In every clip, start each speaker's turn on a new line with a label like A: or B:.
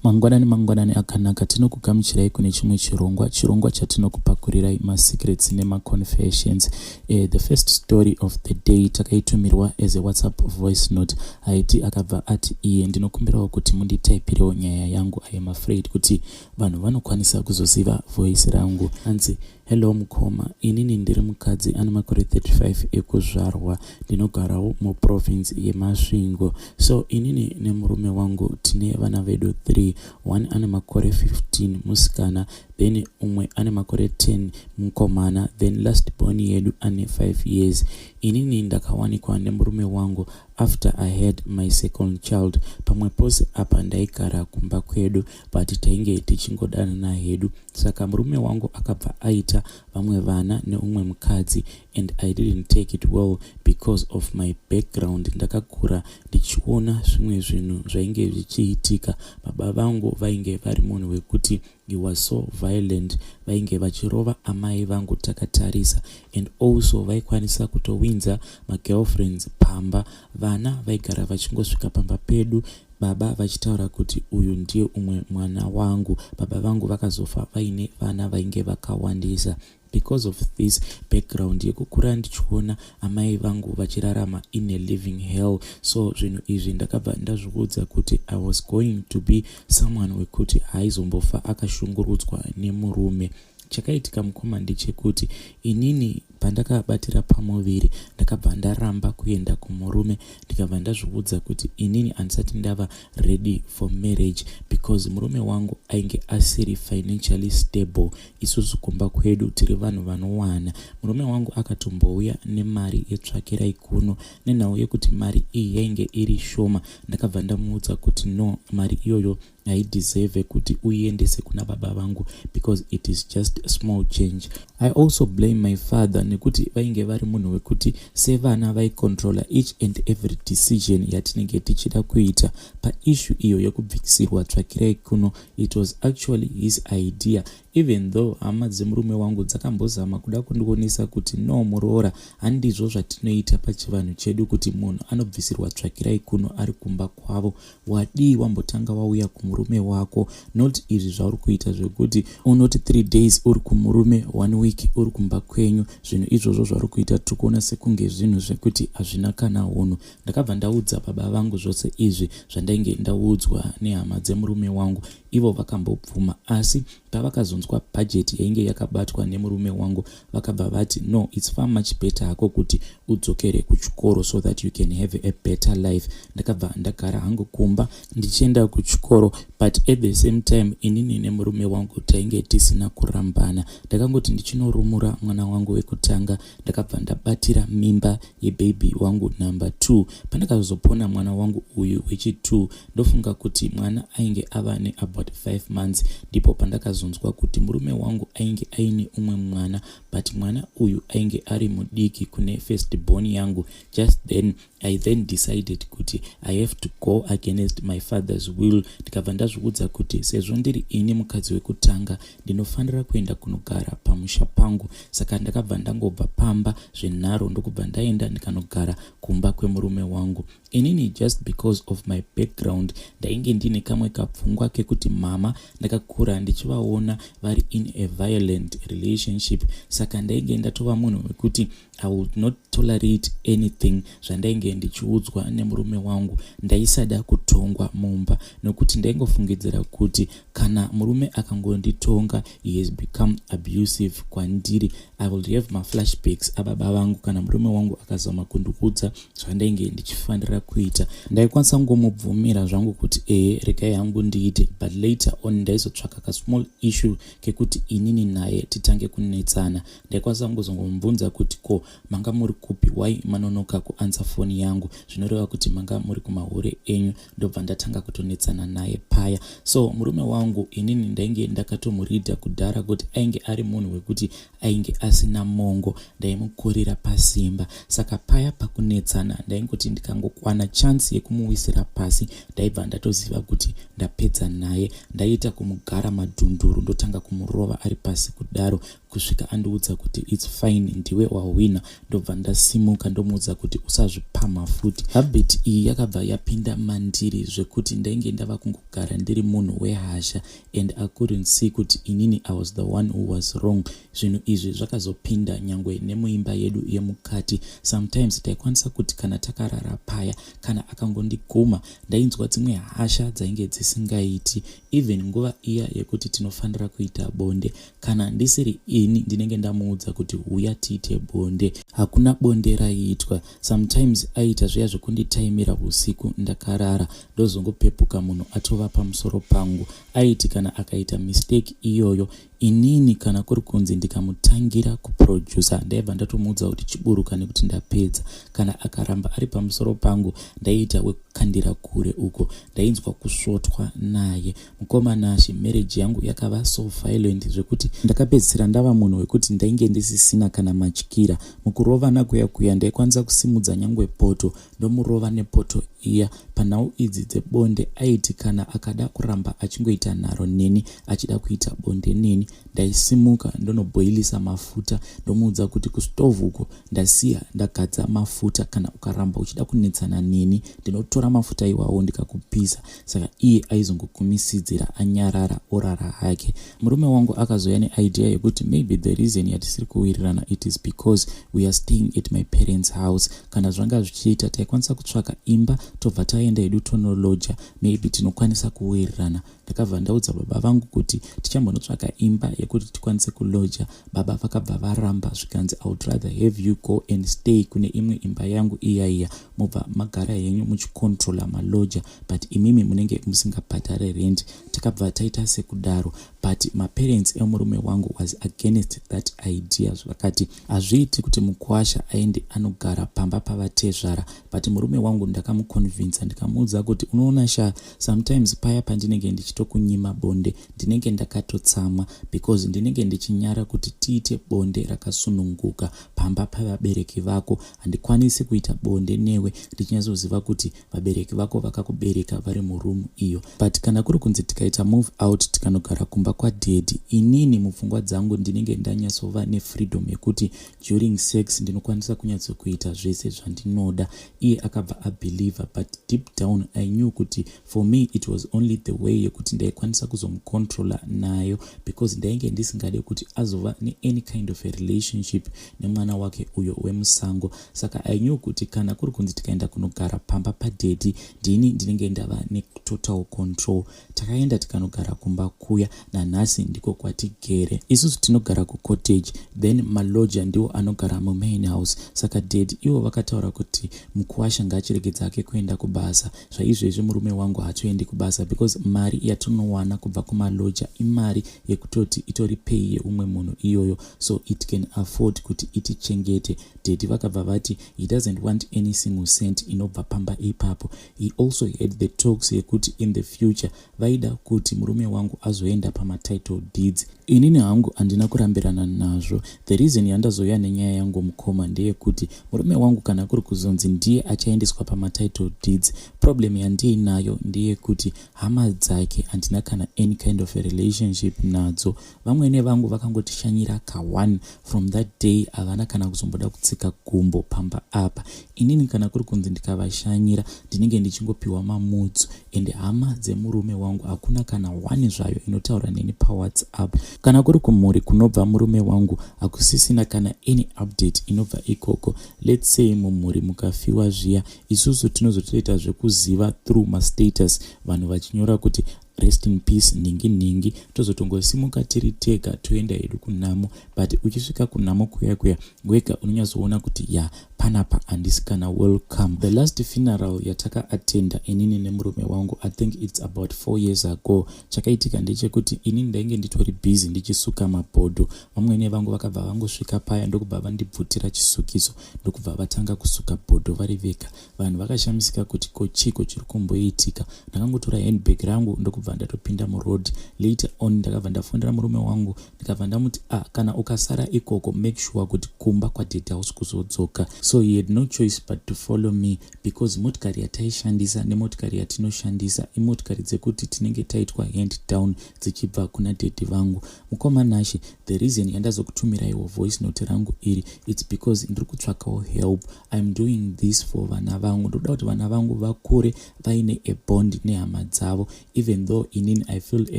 A: Mangwanani mangwanani akanaka tinokugamuchirai kune chimwe chirongwa chirongwa chatinokupakurirai masecrets nemaconfessions. The first story of the day takaitumirwa as a WhatsApp voice note. Haiti akabva ati iye ndinokumbirawo kuti munditaipirewo nyaya yangu. I am afraid kuti vanhu vanokwanisa kuzoziva voice rangu. Hanzi hello mukoma, inini ndiri mukadzi ane makore 35 ekuzvarwa, ndinogarawo muprovince yeMasvingo. So inini nemurume wangu tine vana vedu 3. One ane makore 15, musikana, then umwe ane makore 10, mukomana, then last born yedu ane 5 years. Inini ndakawanikwa nemurume wangu after I had my second child. Pamwe pose apa ndaigara kumba kwedu, but tainge tichingodanana hedu. Saka murume wangu akabva aita vamwe vana neumwe mukadzi and I didn't take it well because of my background. Ndakakura ndichiona zvimwe zvinhu zvainge zvichiitika. Baba vangu vainge vari munhu wekuti he was so violent, vainge vachirova amai vangu takatarisa, and also vaikwanisa kutowinza magirlfriends pamba. Vana vaigara vachingosvika pamba pedu, baba vachitaura kuti uyu ndiye umwe mwana wangu. Baba vangu vakazofa vaine vana vainge vakawandisa. Because of this background yekukura ndichiona amai vangu vachirarama in a living hell, so zvinhu izvi ndakabva ndazviudza kuti I was going to be someone wekuti haaizombofa akashungurudzwa nemurume. Chakaitika mukoma ndechekuti inini pandakabatira pamuviri, ndakabva ndaramba kuenda kumurume. Ndikabva ndazviudza kuti inini handisati ndava ready for marriage because murume wangu ainge asiri financially stable. Isusu kumba kwedu tiri vanhu vanowana. Murume wangu akatombouya nemari yetsvakirai kuno. Nenhau yekuti mari iyi yainge iri shoma, ndakabva ndamuudza kuti no, mari iyoyo haideserve kuti uiendese kuna baba vangu because it is just small change. I also blame my father nekuti vainge vari munhu wekuti sevana vaikontrola each and every decision yatinenge tichida kuita. Paissue iyo yekubvisirwa tsvakirai kuno, it was actually his idea, even though hama dzemurume wangu dzakambozama kuda kundionesa kuti no, muroora, handizvo zvatinoita pachivanhu chedu kuti munhu anobvisirwa tsvakirai kuno ari kumba kwavo. Wadii wambotanga wauya kumurume wako, not izvi zvauri kuita zvekuti unoti 3 days uri kumurume, one week uri kumba kwenyu. Zvinhu izvozvo zvauri kuita tiri kuona sekunge zvinhu zvekuti hazvina kana unhu. Ndakabva ndaudza baba vangu zvose izvi zvandainge ndaudzwa nehama dzemurume wangu. Ivo vakambobvuma, asi pavakazonzwa bhajeti yainge yakabatwa nemurume wangu, vakabva vati no, it's far much better hako kuti udzokere kuchikoro so that you can have a better life. Ndakabva ndagara hangu kumba ndichienda kuchikoro, but at the same time inini nemurume wangu tainge tisina kurambana. Ndakangoti ndichinorumura mwana wangu wekutanga, ndakabva ndabatira mimba yebaby wangu number 2. Pandakazopona mwana wangu uyu wechi2, ndofunga kuti mwana ainge ava neabout 5 months, ndipo pandakazonzwa kuti murume wangu ainge aine umwe mwana, but mwana uyu ainge ari mudiki kune first born yangu. Just then I then decided kuti I have to go against my father's will. Ndikabva ndazviudza kuti sezvo ndiri ini mukadzi wekutanga, ndinofanira kuenda kunogara pamusha pangu. Saka ndakabva ndangobva pamba zvenharo, ndokubva ndaenda ndikanogara kumba kwemurume wangu. Inini, just because of my background, ndainge ndine kamwe kapfungwa kekuti mama ndakakura ndichivaona vari in a violent relationship. Saka ndainge ndatova munhu wekuti I would not tolerate anything zvandainge ndichiudzwa nemurume wangu. Ndaisada kutongwa mumba nokuti ndaingofungidzira kuti kana murume akangonditonga, he has become abusive kwandiri. I will have maflashbacks ababa vangu kana murume wangu akazama kundiudza zvandainge ndichifanira kuita. Ndaikwanisa kungomubvumira zvangu kuti ehe, regai hangu ndiite, but later on ndaizotsvaka kasmall issue kekuti inini naye titange kunetsana. Ndaikwanisa kungozongomubvunza kuti ko manga muri kupi, why manonoka kuanswer foni yangu? Zvinoreva kuti manga muri kumahure enyu. Ndobva ndatanga kutonetsana naye paya. So murume wangu inini ndainge ndakatomuridha kudhara kuti ainge ari munhu wekuti ainge asina mongo, ndaimukurira pasimba. Saka paya pakunetsana, ndaingoti ndikangokwana chance yekumuwisira pasi, ndaibva ndatoziva kuti ndapedza naye. Ndaiita kumugara madhunduru, ndotanga kumurova ari pasi kudaro. Kusvika andiudza kuti, "It's fine, ndiwe wahwina," ndobva ndasimuka, ndomuudza kuti, "Usazvipamha futi." Habit iyi yakabva yapinda mandiri zvekuti ndainge ndava kungogara ndiri munhu wehasha, and I couldn't see kuti inini I was the one who was wrong. Zvinhu izvi zvakazopinda nyangwe nemuimba yedu yemukati. Sometimes taikwanisa kuti kana takarara paya, kana akangondiguma, ndainzwa dzimwe hasha dzainge dzisingaiti. Even nguva iya yekuti tinofanira kuita bonde, kana ndisiri ini ndinenge ndamuudza kuti, "Huya tiite bonde," hakuna bonde raiitwa. Sometimes aiita zviya zvekunditaimira usiku ndakarara, ndozongopepuka munhu atova pamusoro pangu. Aiti kana akaita mistake iyoyo, inini kana kuri kunzi ndikamutangira kuproducer, ndaibva ndatomuudza kuti, "Chiburuka nekuti ndapedza." Kana akaramba ari pamusoro pangu, ndaiita wekukandira kure uko. Ndainzwa kusvotwa naye, mukoma Nashe. Marriage yangu yakava so violent zvekuti ndakapedzisira ndava munhu wekuti ndainge ndisisina kana matyira. Mukurovana kuya kuya, ndaikwanisa kusimudza nyangwe poto, ndomurova nepoto iya. Panhau idzi dzebonde, aiti kana akada kuramba achingoita nharo neni, achida kuita bonde neni, ndaisimuka ndonobhoilisa mafuta, ndomuudza kuti, "Kustovhu uko ndasiya ndagadza mafuta. Kana ukaramba uchida kunetsana neni, ndinotora mafuta iwawo ndikakupisa." Saka iye aizongogumisidzira anyarara, orara hake. Murume wangu akazouya neidea yekuti maybe the reason yatisiri kuwirirana, it is because we are staying at my parents' house. Kana zvanga zvichiita, taikwanisa kutsvaka imba, tobva taenda hedu tonoloja, maybe tinokwanisa kuwirirana. Ndakabva ndaudza baba vangu kuti tichambonotsvaka imba yekuti tikwanise kuloja. Baba vakabva varamba, zvikanzi, "I would rather have you go and stay kune imwe imba yangu iya iya, mobva magara henyu muchicontrola maloja, but imimi munenge musingabhadhare rent." Takabva taita sekudaro, but maparents emurume wangu was against that idea. Vakati hazviiti kuti mukwasha aende anogara pamba pavatezvara. But murume wangu ndakamuconvinsa, ndikamuudza kuti, "Unoona sha, sometimes paya pandinenge ndichitokunyima bonde, ndinenge ndakatotsamwa because ndinenge ndichinyara kuti tiite bonde rakasununguka pamba pavabereki vako. Handikwanisi kuita bonde newe ndichinyatsoziva kuti vabereki vako vakakubereka vari murumu iyo. But kana kuri kunzi tikaita move out, tikanogara kumba kwadaddy, inini mupfungwa dzangu ndinenge ndanyatsova nefreedom yekuti during sex ndinokwanisa kunyatsokuita zvese zvandinoda." Iye akabva abelieva, but deep down I knew kuti for me it was only the way yekuti ndaikwanisa kuzomucontrola nayo, because ndainge ndisingade kuti azova neany kind of a relationship nemwana wake uyo wemusango. Saka I knew kuti kana kuri kunzi tikaenda kunogara pamba padaddy, ndini ndinenge ndava netotal control. Takaenda tikanogara kumba kuya. Nanhasi ndiko kwatigere isusu. Tinogara kucottage, then maloja ndiwo anogara mumain house. Saka daddy ivo vakataura kuti mukuwasha ngaachiregedza ake kuenda kubasa. Zvaizvezvi murume wangu haatoendi kubasa because mari yatinowana kubva kumaloja imari yekutoti itori pay yeumwe munhu iyoyo, so it can afford kuti itichengete. Daddy vakabva vati he doesn't want any single cent inobva pamba ipapo. He also had the talks yekuti in the future vaida kuti murume wangu azoenda pamatitle deeds. Inini hangu handina kurambirana nazvo. The reason yandazouya nenyaya yangu, mukoma, ndeyekuti murume wangu kana kuri kuzonzi ndiye achaendeswa pamatitle deeds, problem yandiinayo ndeyekuti hama dzake handina kana any kind of a relationship nadzo. Vamwene vangu vakangotishanyira ka1. From that day havana kana kuzomboda kutsika gumbo pamba apa. Inini kana kuri kunzi ndikavashanyira, ndinenge ndichingopiwa mamutsu, ende hama dzemurume wangu hakuna kana one zvayo inotaura neni paWhatsApp. Kana kuri kumhuri kunobva murume wangu, hakusisina kana any update inobva ikoko. Let's say mumhuri mukafiwa zviya, isusu tinozotoita zvekuziva through mastatus, vanhu vachinyora kuti, "Rest in peace nhingi nhingi." Tozotongosimuka tiri tega, toenda hedu kunhamo, but uchisvika kunhamo kuya kuya, wega unonyatsoona kuti ya, panapa handisi kana welcome. The last funeral yatakaattenda inini nemurume wangu, I think it's about 4 years ago. Chakaitika ndechekuti inini ndainge nditori busy ndichisuka mabhodho. Vamwene vangu vakabva vangosvika paya, ndokubva vandibvutira chisukiso, ndokubva vatanga kusuka bhodho vari vega. Vanhu vakashamisika kuti ko chiko chiri kumboitika. Ndakangotora handbag rangu, ndokubva Ndakabva ndatopinda muroad. Later on ndakabva ndafonera murume wangu, ndikabva ndamuti, "Ah, kana ukasara ikoko, make sure kuti kumba kwadaddy hausi kuzodzoka." So he had no choice but to follow me, because motikari yataishandisa nemotikari yatinoshandisa imotikari dzekuti tinenge taitwa hand down dzichibva kuna daddy vangu. Mukoma Nashe, the reason yandazokutumiraiwo voice note rangu iri, it's because ndiri kutsvakawo help. I am doing this for vana vangu. Ndoda kuti vana vangu vakure vaine a bond nehama dzavo, even though inini I feel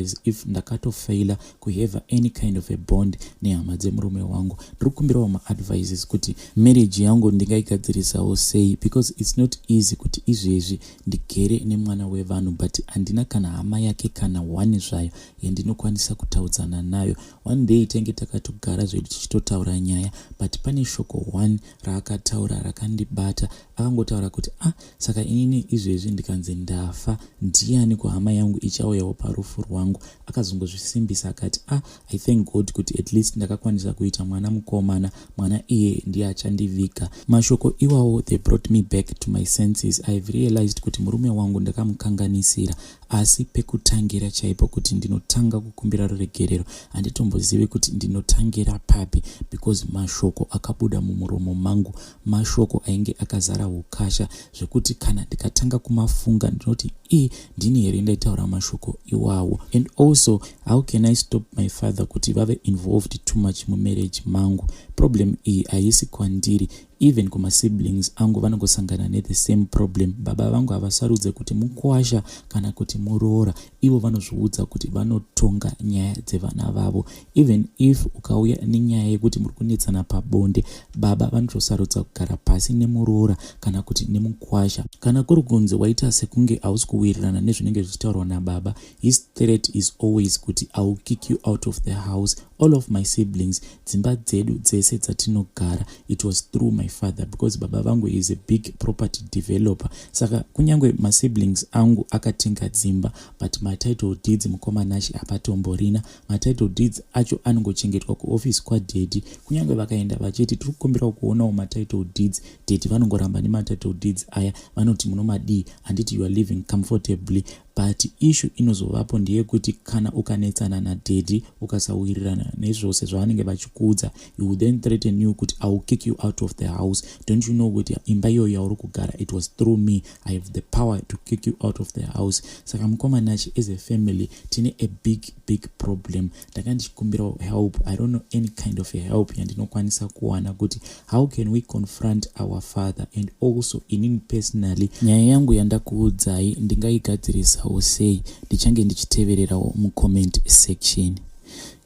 A: as if ndakatofaila kuhave any kind of a bond nehama dzemurume wangu. Ndiri kukumbirawo maadvices kuti marriage yangu ndingaigadzirisawo sei, because it's not easy kuti izvezvi ndigere nemwana wevanhu, but handina kana hama yake kana one zvayo yandinokwanisa kutaudzana nayo. One day tenge takatogara zvedu tichitotaura nyaya, but pane shoko one raakataura rakandibata. Akangotaura kuti, "Ah, saka inini izvezvi ndikanzi ndafa, ndiani kuhama yangu ichauyawo parufu rwangu?" Akazongozvisimbisa akati, "Ah, I thank God kuti at least ndakakwanisa kuita mwana mukomana. Mwana iye ndiye achandiviga." Mashoko iwawo, they brought me back to my senses. I have realized kuti murume wangu ndakamukanganisira, asi pekutangira chaipo kuti ndinotanga kukumbira ruregerero, handitombozivi kuti ndinotangira papi, because mashoko akabuda mumuromo mangu mashoko ainge akazara ukasha, zvekuti kana ndikatanga kumafunga ndinoti, "I, ndini here ndaitaura mashoko iwawo?" And also, how can I stop my father kuti vave involved too much mumarriage mangu? Problem iyi haisi kwandiri, even kumasiblings angu vanongosangana nethe same problem. Baba vangu havasarudze kuti mukwasha kana kuti muroora. Ivo vanozviudza kuti vanotonga nyaya dzevana vavo. Even if ukauya nenyaya yekuti muri kunetsana pabonde, baba vanotosarudza kugara pasi nemuroora kana kuti nemukwasha. Kana kuri kunzi waita sekunge hausi kuwirirana nezvinenge zvichitaurwa nababa, his threat is always kuti, "I will kick you out of the house." All of my siblings, dzimba dzedu dzese dzatinogara, it was through my father, because baba vangu is a big property developer. Saka kunyange masiblings angu akatenga dzimba, but matitle deeds, mukoma Nashe, hapatomborina. Matitle deeds acho anongochengetwa kuofisi kwadaddy. Kunyange vakaenda vachiti, "Tiri kukumbirawo kuonawo matitle deeds," daddy vanongoramba nematitle deeds aya. Vanoti, "Munomadii? Handiti you are living comfortably?" But issue inozovapo ndeyekuti kana ukanetsana nadaddy, ukasawirirana nezvose zvavanenge vachikuudza, he will then threaten you kuti, "I will kick you out of the house. Don't you know kuti imba iyoyo yauri kugara, it was through me? I have the power to kick you out of the house." Saka mukoma Nashe, as a family tine a big, big problem. Ndanga ndichikumbirawo help. I don't know any kind of a help yandinokwanisa kuwana kuti how can we confront our father, and also inini personally, nyaya yangu yandakuudzai ndingaigadzirisawo sei? Ndichange ndichitevererawo mucomment section.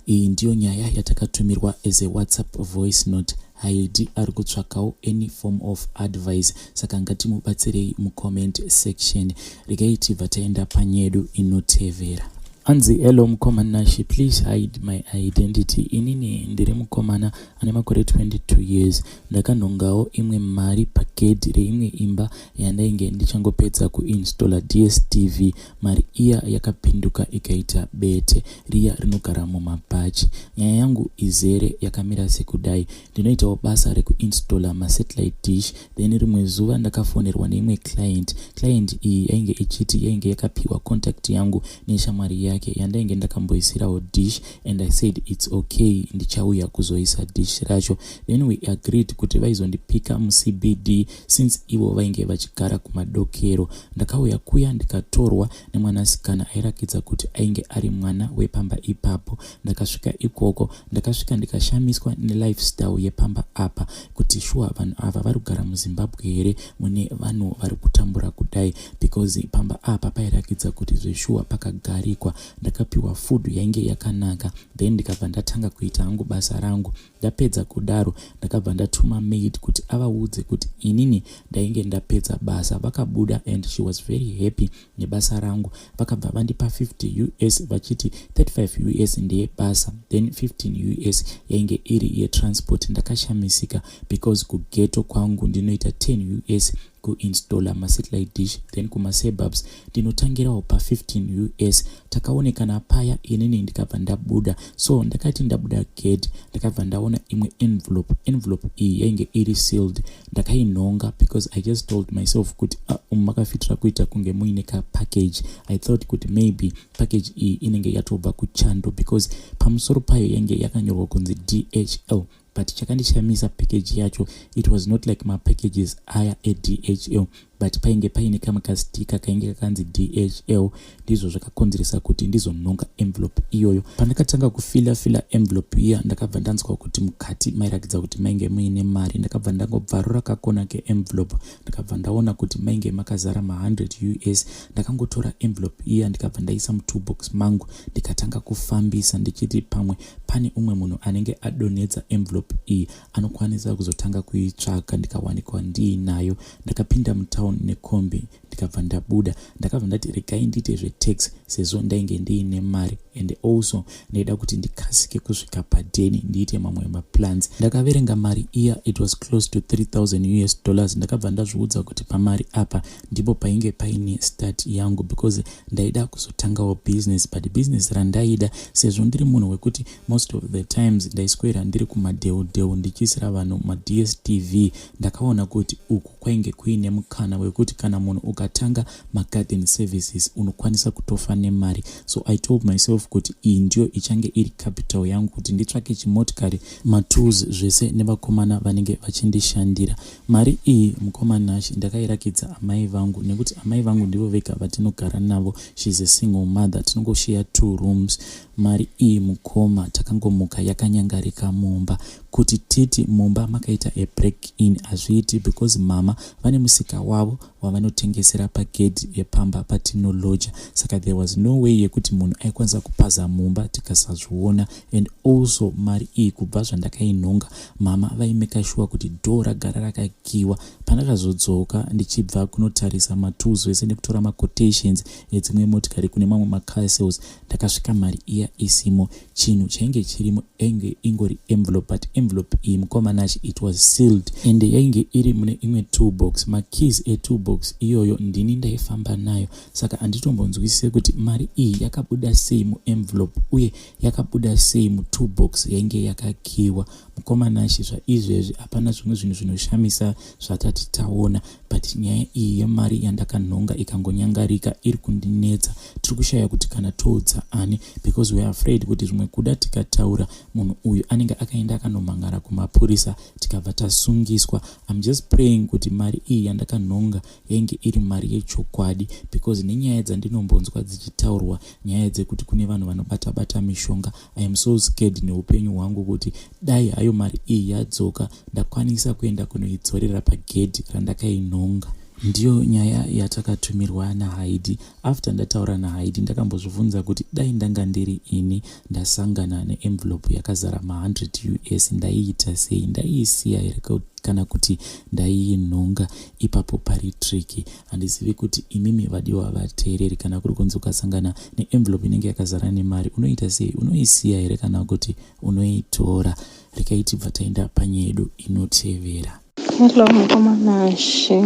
A: Iyi ndiyo nyaya yatakatumirwa as a WhatsApp voice note. Haidi ari kutsvakawo any form of advice, saka ngatimubatsirei mucomment section. Regai tibva taenda panyedu inotevera. Anzi, "Hello mukoma Nashe, please hide my identity. Inini ndiri mukomana ane makore 22 years. Ndakanhongawo imwe mari pagedhi reimwe imba yandainge ndichangopedza kuinstalla DStv. Mari iya yakapinduka ikaita bete riya rinogara mumabhachi. Nyaya yangu izere yakamira sekudai: ndinoitawo basa rekuinstalla masatellite dish. Then rimwe zuva ndakafonerwa neimwe client. Client iyi yainge ichiti yainge yakapiwa contact yangu neshamwari yake yandainge ndakamboisirawo dish, and I said it's okay, ndichauya kuzoisa dish racho. Then we agreed kuti vaizondipika muCBD, since ivo vainge vachigara kumadokero. Ndakauya kuya, ndikatorwa nemwanasikana airakidza kuti ainge ari mwana wepamba ipapo. Ndakasvika ikoko, ndakasvika ndikashamiswa nelifestyle yepamba apa, kuti shuwa vanhu ava vari kugara muZimbabwe here mune vanhu vari kutambura kudai? Because pamba apa pairakidza kuti zveshuwa pakagarikwa. Ndakapiwa food yainge yakanaka. Then ndikabva ndatanga kuita hangu basa rangu. Ndapedza kudaro, ndakabva ndatuma maid kuti avaudze kuti inini ndainge ndapedza basa. Vakabuda and she was very happy nebasa rangu. Vakabva vandipa 50 US, vachiti 35 US ndeyebasa, then 15 US yainge iri yetransport. Ndakashamisika because kughetto kwangu ndinoita 10 US. Kuinstalla masatellite dish, then kumasuburbs ndinotangirawo pa15 US. Takaonekana paya, inini ndikabva ndabuda. So ndakati ndabuda gate, ndakabva ndaona imwe envelope. Envelope iyi yainge iri sealed. Ndakainhonga because I just told myself kuti umu makafitira kuita kunge muine kapackage. I thought kuti maybe package iyi inenge yatobva kuchando because pamusoro payo yainge yakanyorwa kunzi DHL. But chakandishamisa, package yacho, it was not like mapackages aya eDHL, but painge paine kamwe kastika kainge kakanzi DHL. Ndizvo zvakakonzeresa kuti ndizonhonga envelope iyoyo. Pandakatanga kufila fila envelope iya, ndakabva ndanzwa kuti mukati mairakidza kuti mainge muine mari. Ndakabva ndangobvarura kakona keenvelope, ndakabva ndaona kuti mainge makazara ma100 US. Ndakangotora envelope iya, ndikabva ndaisa mutoolbox mangu, ndikatanga kufambisa ndichiti pamwe pane umwe munhu anenge adonhedza envelope iyi anokwanisa kuzotanga kuitsvaga. Ndikawanikwa ndiinayo. Ndakapinda mutown nekombi, ndikabva ndabuda. Ndakabva ndati regai ndiite zvetaxi sezvo ndainge ndiine mari and also ndaida kuti ndikasike kusvika padheni ndiite mamwe maplans. Ndakaverenga mari iya, it was close to 3000 US dollars. Ndakabva ndazviudza kuti pamari apa ndipo painge paine start yangu because ndaida kuzotangawo business. But business randaida, sezvo ndiri munhu wekuti most of the times ndaiswera ndiri kumadheudheu ndichiisira vanhu maDStv, ndakaona kuti uku kwainge kuine mukana wekuti kana munhu ukatanga magarden services unokwanisa kutofa nemari. So I told myself kuti iyi ndiyo ichange iri capital yangu, kuti nditsvake chimotikari, matools, zvese nevakomana vanenge vachindishandira. Mari iyi, mukomanashi, ndakairakidza amai vangu nekuti amai vangu ndivo vega vatinogara navo. She's a single mother, tinongoshiya two rooms. Mari iyi, mukoma, takangomuka yakanyangarika mumba. Kuti titi mumba makaita a break in hazviiti because mama vane musika wavo wavanotengesera pagedhi yepamba patinoloja, saka there was no way yekuti munhu aikwanisa kupaza mumba tikasazviona. And also mari iyi, kubva zvandakainhonga, mama vaimeka sure kuti door ragara rakakiwa. Pandakazodzoka ndichibva kunotarisa matools vese nekutora maquotations edzimwe motikari kune mamwe macar sales, ndakasvika mari iya isimo. Chinhu chainge chirimo yainge ingori envelope, but envelope iyi, mukomanachi, it was sealed and yainge iri mune imwe toolbox. Makeys etoolbox iyoyo ndini ndaifamba nayo, saka handitombonzwisise kuti mari iyi yakabuda sei muenvelope uye yakabuda sei mutoolbox yainge yakakiwa. Mukomanashi, zvaizvezvi hapana zvimwe zvinhu zvinoshamisa zvatati taona, but nyaya iyi yemari yandakanhonga ikangonyangarika iri kundinetsa. Tiri kushaya kuti kana toudza ani because we are afraid kuti zvimwe kuda tikataura, munhu uyu anenge akaenda akanomhangara kumapurisa, tikabva tasungiswa. I'm just praying kuti mari iyi yandakanhonga yainge iri mari yechokwadi because nenyaya dzandinombonzwa dzichitaurwa, nyaya dzekuti kune vanhu vanobata-bata mishonga, I am so scared neupenyu hwangu kuti dai hayo mari iyi yadzoka, ndakwanisa kuenda kunoidzorera pagedhi randakainhonga. Ndiyo nyaya yatakatumirwa naHaidi. After ndataura naHaidi, ndakambozvibvunza kuti dai ndanga ndiri ini ndasangana neenvelope yakazara ma100 US, ndaiita sei? Ndaiisiya here kana kuti ndaiinhonga? Ipapo pari tricky. Handizivi kuti imimi vadiwa vateereri, kana kuri kunzi ukasangana neenvelope inenge yakazara nemari, unoita sei? Unoisiya here kana kuti unoitora? Regai tibva taenda panyaya yedu inotevera.
B: Hello, mukomanashe.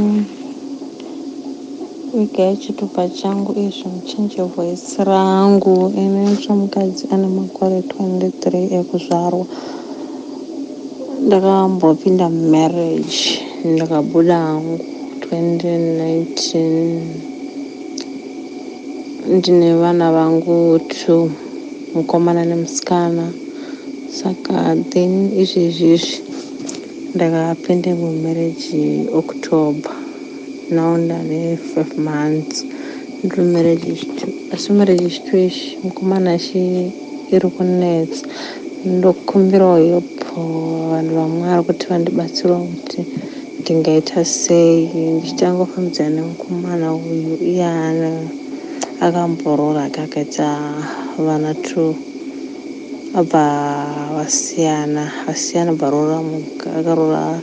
B: Wigai chitupa changu izvi, muchinje voice rangu. Ini mukadzi ane makore 23 ekuzvarwa. Ndakambopinda mumarriage, ndikabuda hangu 2019. Ndine vana vangu two, mukomana nemusikana. Saka then izvezvizvi ndakapinda mumarriage October. Now ndane 5 months ndiri mumarriage. Asi marriage situation, mukomana chi, iri kunetsa. Ndokumbirawo help, vanhu vaMwari, kuti vandibatsirawo kuti ndingaita sei. Ndichitanga kufambidzana nemukomana uyu, iye akamboroora, akaita vana two, abva vasiyana. Vasiyana, bvaroora, akaroora.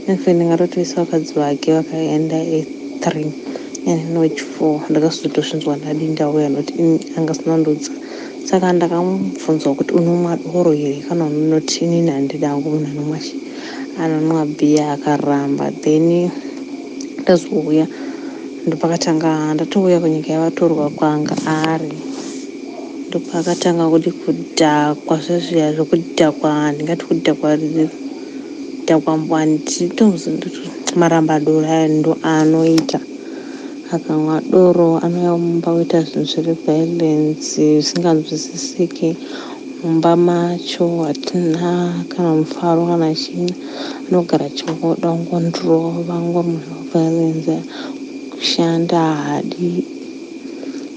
B: Infact, ndingatotoisa vakadzi vake vakaenda a3 and not 4. Ndakazotosvinzwa ndadi ndauya noti angasina ndudza. Saka ndakamubvunzwa kuti unomwa doro here kana unoti inini handidi hangu munhu anomwa chi anonwa bhiya. Akaramba. Then Ndazouya ndopakatanga ndatouya kunyika yavatorwa kwanga ari ndopakatanga kuti kudhakwa zvezviya zvekudhakwa ndingati kudhakwa dhakwa maramba doro aya ndo anoita akamwa doro anouya mumba oita zvinhu zviri violence zvisinganzwisisiki mumba macho hatina kana mufaro kana chii anogara achingoda kungondirova ngori munhu weviolence kushanda haadi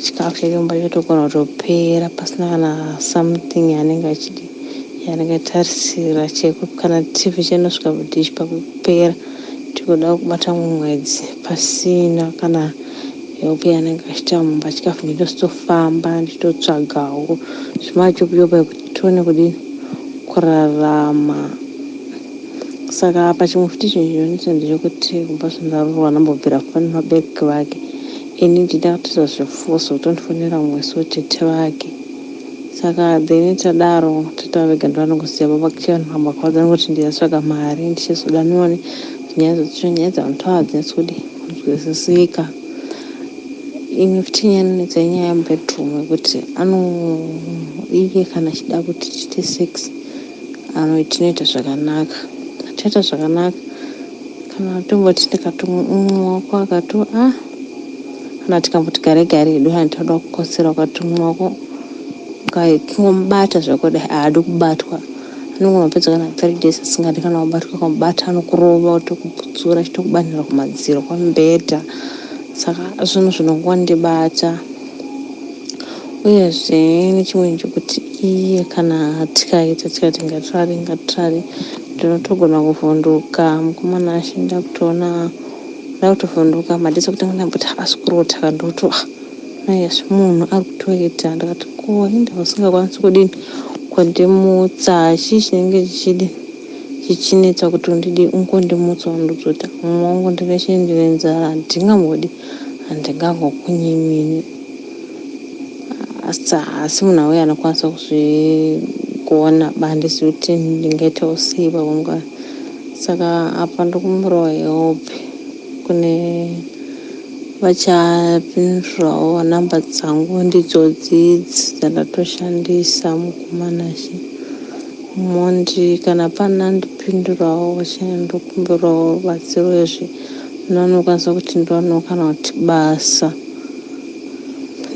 B: chikafu chake mumba chotogona kutopera pasina kana something yaanenge achidi yaanenge atarisira cheko kana tv chinosvika kudhishi pakupera tikuda kubata mumwedzi pasina kana help yaanenge achiita mumba chikafu ndinotofamba ndichitotsvagawo zvimachopuchopu ekuti tione kudini kurarama saka apa chimwe futi chinhu chinonetsa ndechekuti kubva zvandaroorwa ndambobvira foni vabereki vake ini ndinda kutoita zveforce kutondifonera mumwe so tete vake saka then tadaro tete vega ndovanongosiya baba kuchivanhu kwavadza nekuti ndichatsvaga mari ndichizoda nione nyaya dzacho nyaya dzavanotaura hadzinatsi kudi kunzwisisika imwe futi nyaya inonetsa inyaya yemubedroom yekuti ano iye kana achida kuti tiite sex tinoita zvakanaka tichaita zvakanaka kana tomboti ndikatomumwako akato a ah, kana tikamboti gare gare hedu hani tauda kukotsera ukatomwako ukangomubata zvako dai haadi kubatwa anongomapedza kana 3 days asingadi kana kubatwa ukamubata anokurova utokuputsura achitokubanhira kumadziro kwamubhedha saka zvinhu zvinongondibata uyezve nechimwe chekuti iye kana tikaita tikati ngatirare ngatirare ndinotogona kuvhunduka mukomana ashinda kutoona ndakutovhunduka madhesi ekutanga ndamboti havasi kurota kandoto nayezve munhu ari kutoita ndakati ko inda usingakwanisi kudini kundimutsa chii chinenge chichidi chichinetsa kuti undidi ungondimutsa undidzota mumwe wangu ndine chii ndine nzara handingambodi handingangokunyimini asi haasi munhu auya anokwanisa kuzvigona bandizivi kuti ndingaitawo sei pakunga saka apa ndikumbirawo help kune vachapindurawo namba dzangu ndidzodzidzi dzandatoshandisa mukumanashe mondi kana pana ndipindurawo ndokumbirawo rubatsiro yezve munhu anokwanisa kuti ndiwanewo kana kuti basa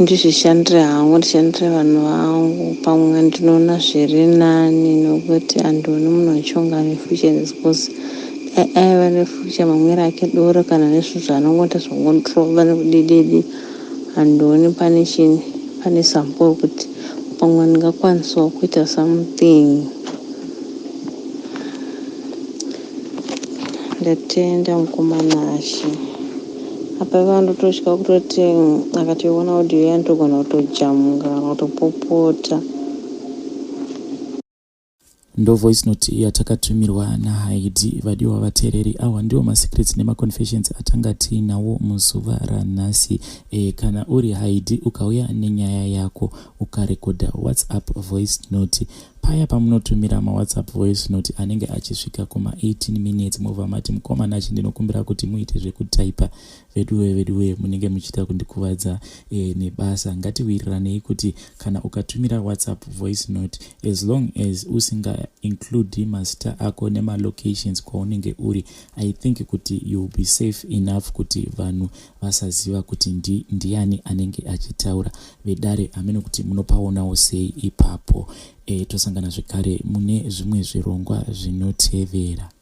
B: ndizvishandire hangu ndishandire vanhu vangu pamwe ndinoona zviri nani nokuti handioni munhu achionga ane future because dai aiva nefuture mamwiro ake doro kana nezvinhu zvaanongoita zvongondirova nekudididi handioni pane chini pane sampo rekuti pamwe ndingakwanisawo kuita something ndatenda mukomanashe apa iva ndototya kutoti akatoiona audio iya ndogona kutojamuka kana kutopopota
A: ndo voice note yatakatumirwa nahaidi vadiwa vateereri awa ndiwo masecrets nemaconfessions atanga tiinawo muzuva ranhasi e, kana uri haidi ukauya nenyaya yako ukarekodha whatsapp voice note paya pamunotumira mawhatsapp voice note anenge achisvika kuma18 minutes mobva mati mukomana achi ndinokumbira kuti muite zvekutaipa veduwe veduwe munenge muchiita kundikuvadza e, nebasa ngatiwiriranei kuti kana ukatumira whatsapp voice note as long as usinga include mazita ako nemalocations kwaunenge uri i think kuti you'll be safe enough kuti vanhu vasaziva kuti ndi, ndiani anenge achitaura vedare hamene kuti munopaonawo sei ipapo e, tosangana zvekare mune zvimwe zvirongwa zvinotevera.